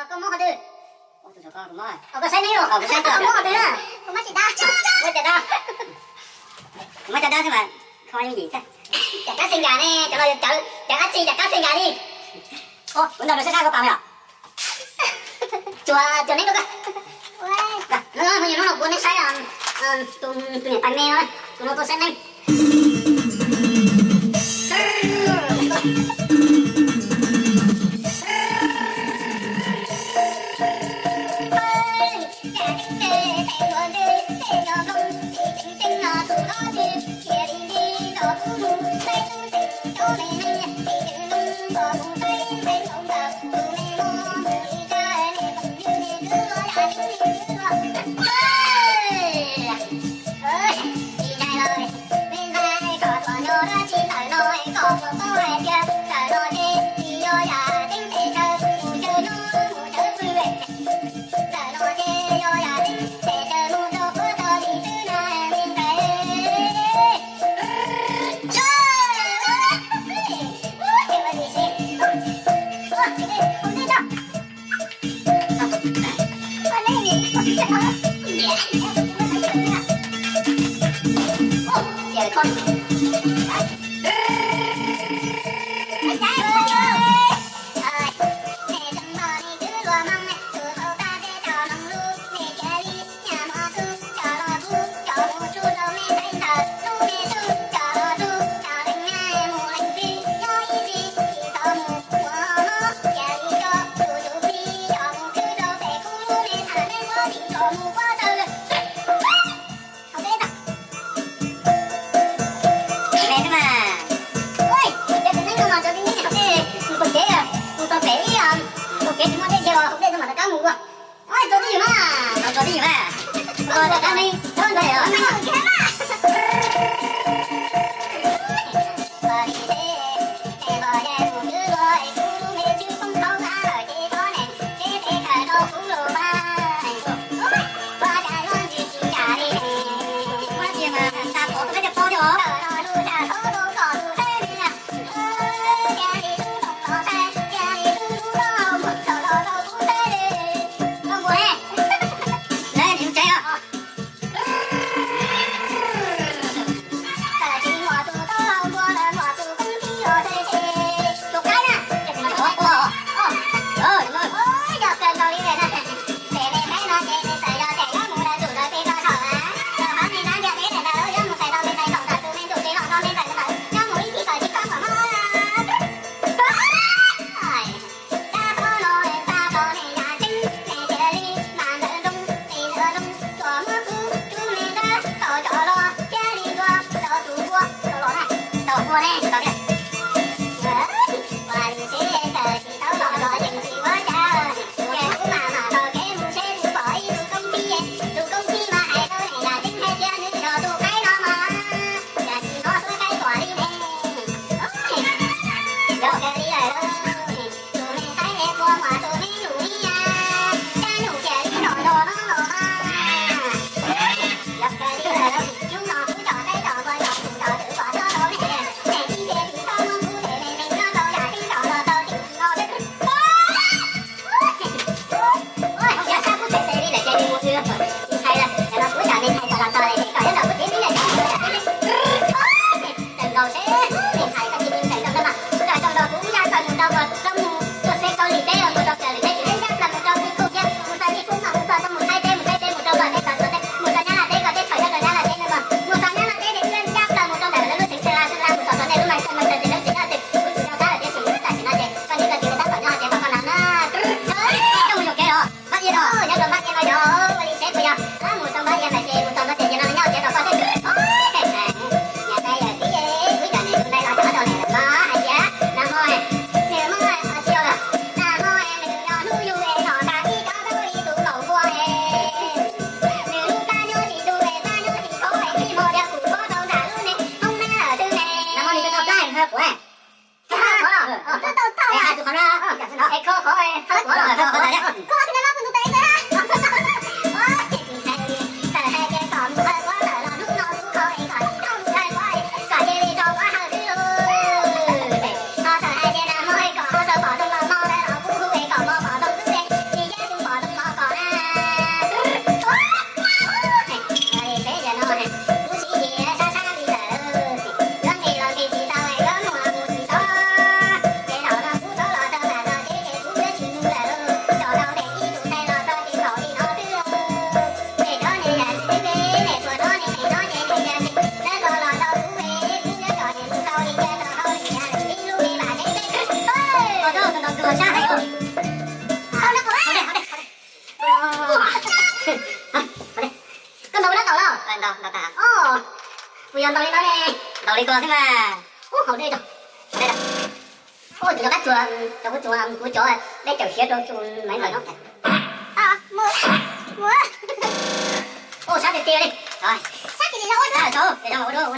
Koj mob qhov twg? Koj saib neb los, koj mob qhov twg na? Kuv mob caj dab. Muab caj dab. Kuv mob caj dab xwb mas kho yooj yim xwb. Cov kab xeem nkam ne, cov no yog cov dab tsi, cov kab xeem nkam li. Kuv ntaus nws sab sab koj pam yom. Tsuas, tsuas neb koj. No, hnub no kuv neb saib tus niam pais me no, tus no tuaj saib neeb. Ua li mas, ua li, kuv cov txiv neej no mas cov txiv neej hauv tej mus pem kev, mus tau pem ib, mus pem kev tsis muaj dej kiag los hauv tej no mas rov qab mus ua. Ua tau twj ywm mas, tau tau twj ywm mas, ua rov qab ne, tau ntawd os. Yog ntaus li no ne, ntaus li ko xwb mas. Ub, haus dej rau. Ub, tus rov qab tsuag, rau kuv tsuag, kuv cov dej cawm siav rau tsuag maiv ntaus no. Ub, sab tiag tiag li. Sab tiag li, ua dua.